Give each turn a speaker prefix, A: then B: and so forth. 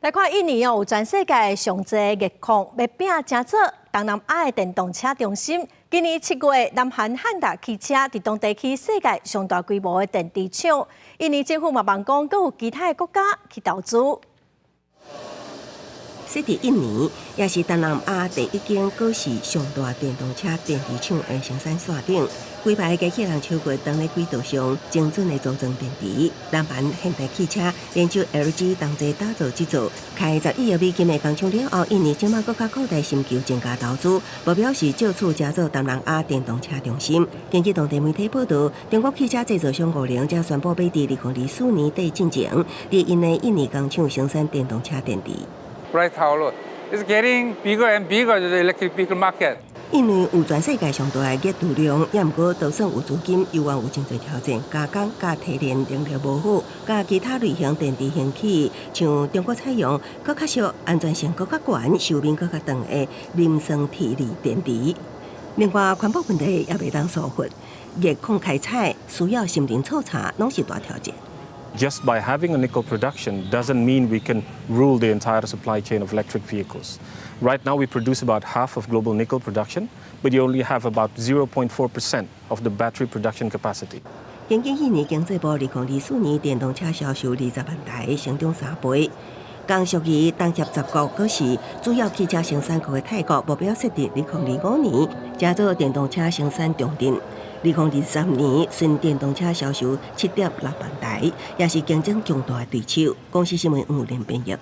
A: 來看印尼哦，有全世界上濟鉻礦欲拚成做東南亞的電動車中心。今年7月，南韓漢達汽車佇當地起世界上大規模的電池廠。印尼政府嘛望講，閣有其他的國家去投資。
B: 設佇印尼，也是東南亞第一間，閣是上大電動車電池廠的生產線頂，幾排機器人手具當咧軌道上精準的組裝電池。南韓現代汽車聯手 LG 同齊打造這座開11億美金的工廠了後，印尼這馬閣較擴大尋求增加投資，目標是藉此成做東南亞電動車中心。根據當地媒體報導，中國汽車製造商五菱才宣布欲佇2024年底進前，佇𪜶的印尼工廠生產電動車電池。
C: Right, Paolo? It's getting bigger and bigger, the electric vehicle market.
B: 印尼有全世界上大的鉻儲量，也毋過就算有資金，猶原有真濟挑戰，加工佮提煉能力無好，佮其他類型電池興起，像中國採用閣較俗、安全性閣較懸、壽命閣較長的磷酸鐵鋰電池。另外，環保問題也袂當疏忽，鉻礦開採需要森林錯查，攏是大挑戰。
D: Just by having a nickel production doesn't mean we can rule the entire supply chain of electric vehicles. Right now, we produce about half of global nickel production, but you only have about 0.4% of the battery production capacity.
B: 根據印尼經濟部2024年電動車銷售20萬台，成長3倍。共屬於東協十國，閣是主要汽車生產國的泰國，目標設佇2025年，成做電動車生產重鎮。2023年，純電動車銷售7.6萬台，也是競爭強大的對手。公視新聞吳連編譯。